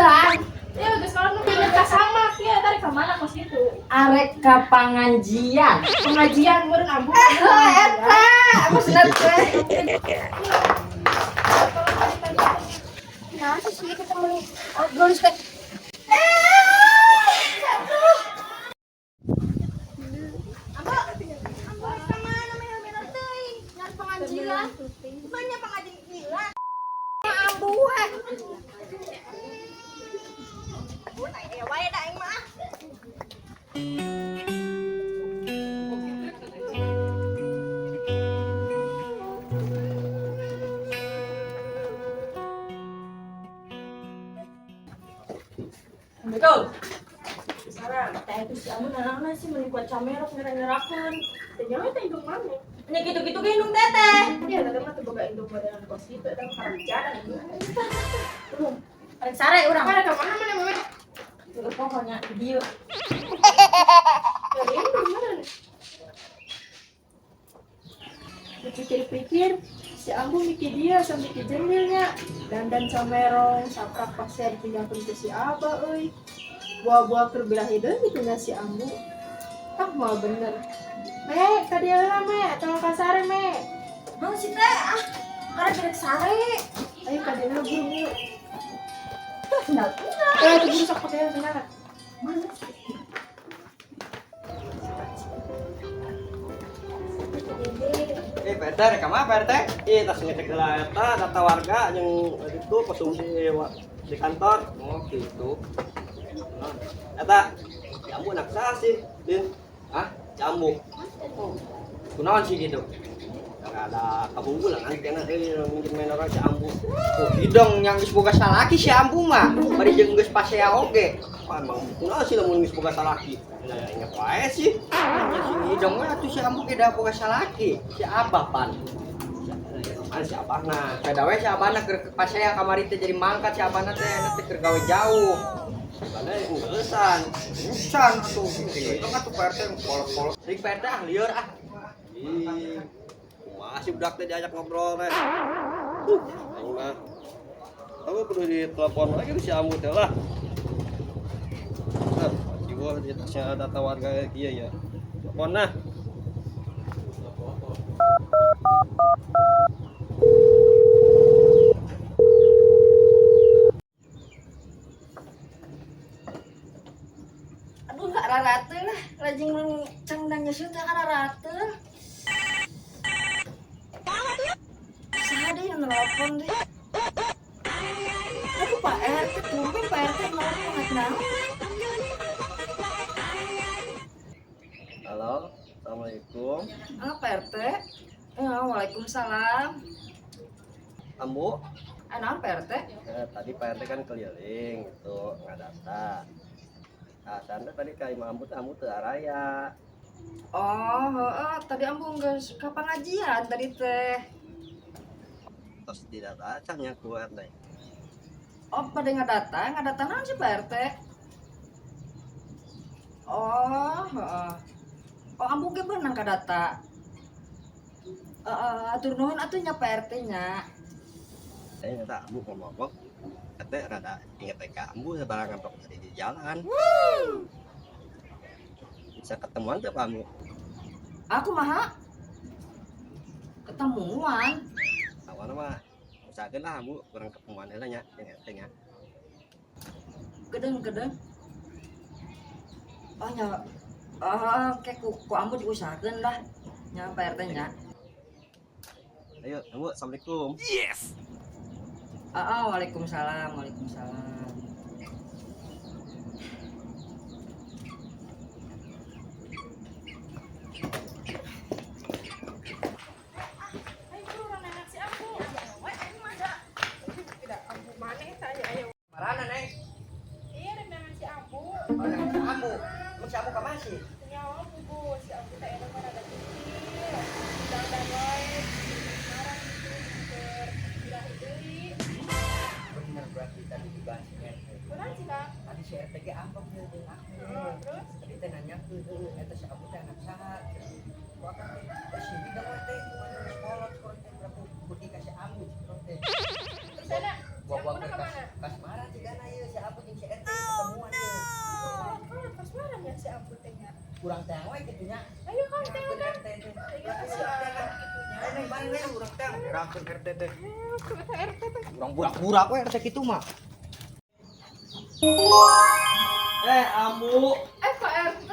Pengajian. Ya geus kalau nu pindah ka sama ya tadi ka mana kos gitu. Arek ka pangajian. Pengajian meureun ambu. Eta, maksudna teh. Nah, sih ketemu geus teh. Eh, aduh. Ambu, ambu ka mana meh teuing? Ngan pengajian. Banyak pengajian. Ambu eh. Ambu naik ya wae da aing mah. Betul. Sarang, teh itu si Ambu nanaon sih meuni kuat camerok nyerah-nyerahkeun. Teh nyawa teh indung mana? Nya kitu-kitu ge indung teteh. Ya teh mah teu boga indung modelan kos kitu eta mah kabicara. Arek sare urang. Mana ka mana mana mana? Pokoknya di dieu. Dari indung mana? Dipikir-pikir, si Ambu mikir dia sampai mikir jendilnya. Dandan camerong, saprak pasir dipinjamkeun ke si Aba euy. Buah-buah keur birahi deui gitu nya si Ambu. Ah, mau bener. Me, ka dieu heula me, tolong ka sare me. Naon sih teh? Ah, karek rek sare. Ayo ka dieu heula burung yuk. Sendal. Eh, itu buru sok pake sendal. Mana? Eh, Pak RT, rek ka mana Pak RT? Ih, tas ngecek heula eta data warga yang itu konsumsi di kantor. Oh, gitu. Nah, eta jambu anak saha sih, Din? Hah? Jambu. Kunaon sih gitu? Ada kabunggulan kena euy mungkin main orang si ambu. Oh, hidung yang geus boga salaki si ambu mah. Bari jeung geus pasea oge. Apa emang kunaon sih lamun geus boga salaki? Nah, inget wae sih. Nya si hidung we atuh si ambu ge da boga salaki. Si abah pan. Mana si abahna? Beda we si abahna keur pasea kamari teh jadi mangkat si abahna teh eta teh keur gawe jauh. Bade ngeusan. Encan atuh. Hidung atuh Pak RT kolot-kolot. Sing Pak RT ah lieur ah. Ih, masih budak teh diajak ngobrol teh. Aing mah. Aku perlu ditelepon lagi si Ambu teh lah. Nah, jiwa di tasnya data warga iya ya. Telepon nah. Aduh, rarate lah. Lajeng cang dan nyesel teh rarate. Saha deh yang nelpon deh. Aduh Pak RT, tumben Pak RT nelpon naon. Halo, assalamualaikum. Ah, Pak RT. Eh, waalaikumsalam. Ambu, Ah, naon Pak RT? Tadi Pak RT kan keliling gitu ngadata. Nah, sana tadi ka imah Ambu teh Ambu teu araya. Oh, heeh, tadi ambu geus ka pengajian tadi teh. Tos didata acan nya ku RT. Oh, pada ngadata, ngadata naon sih Pak RT? Oh, heeh. Oh, ambu ge beunang kadata. Heeh, atur nuhun atuh nya Pak RT nya. Saya nyata Ambu ngomong-ngomong, RT rada inget ka Ambu sabarangan tok tadi di jalan. Bisa ketemuan tuh Pak Ambu? Aku mah ketemuan. Awalnya mah usahakeun lah Ambu kurang ketemuan heula nya jeung RT nya. Gedeng gedeng. Oh nya. Oh, kayak ku ambu diusahakeun lah. Nya Pak RT nya. Ayo, Ambu, assalamualaikum. Ah, waalaikumsalam, waalaikumsalam. Ayo buru urang nanya si Ambu. We aing mah da. Tidak ambu maneh teh aya aya. Marana, Neng? Iya, rendangan si Ambu. Oh, nang si ambu. Emang si ambu ka mana sih? Nyawa bubu si Ambu teh eta mah rada kecil. Dandan wae. Marah gitu keur birahi deui. Bener berarti tadi dibahas si RT. Kunaon sih, Kang? Tadi si RT ge ambek teh jeung aku. Heeh, terus Tadi teh nanya ke eta si ambu teh anak saha. Ku akang teh, "Oh, si bidang we teh kumaha geus kolot kurang teh berapa beuki ka si ambu cik teh." terus ada si Buah-buah Ambuna ke ka mana? kas marah cigana ieu si ambu Urang teh we kitu nya. Ayo kan teh Kan RT teh. Ayo neng balik we urang teh ngerakeun RT teh. RT teh. Urang burak-burak we RT kitu mah. Eh, Ambu. Eh Pak RT.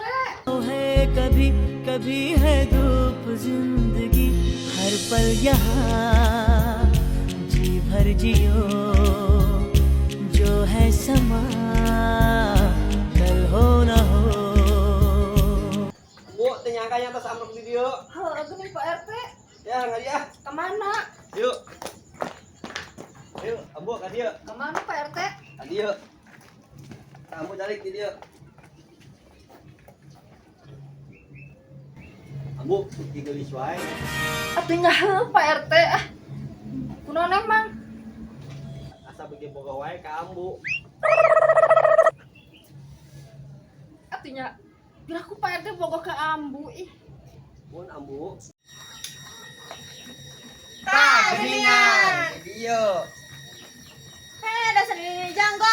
है कभी कभी है धूप जिंदगी हर पल यहाँ जी भर जियो जो है समा कल हो न हो। Ambu, teu nyangka nya tos amruk di dieu. Heuh, geuning Pak RT. Ya, ngadi ah. Kemana? Yuk. Ayo, Ambu ka dieu. Kemana Pak RT? Ka dieu. Ambu calik di dieu. Ambu, geulis wae. Atuh nya heuh Pak RT ah. Kunaon emang? Asa beuki boga wae ka Ambu. Atuh nya piraku Pak RT bogoh ke Ambu ih. Mun Ambu. Tah, geuningan. Di dieu. Heh, dasar ini janggo.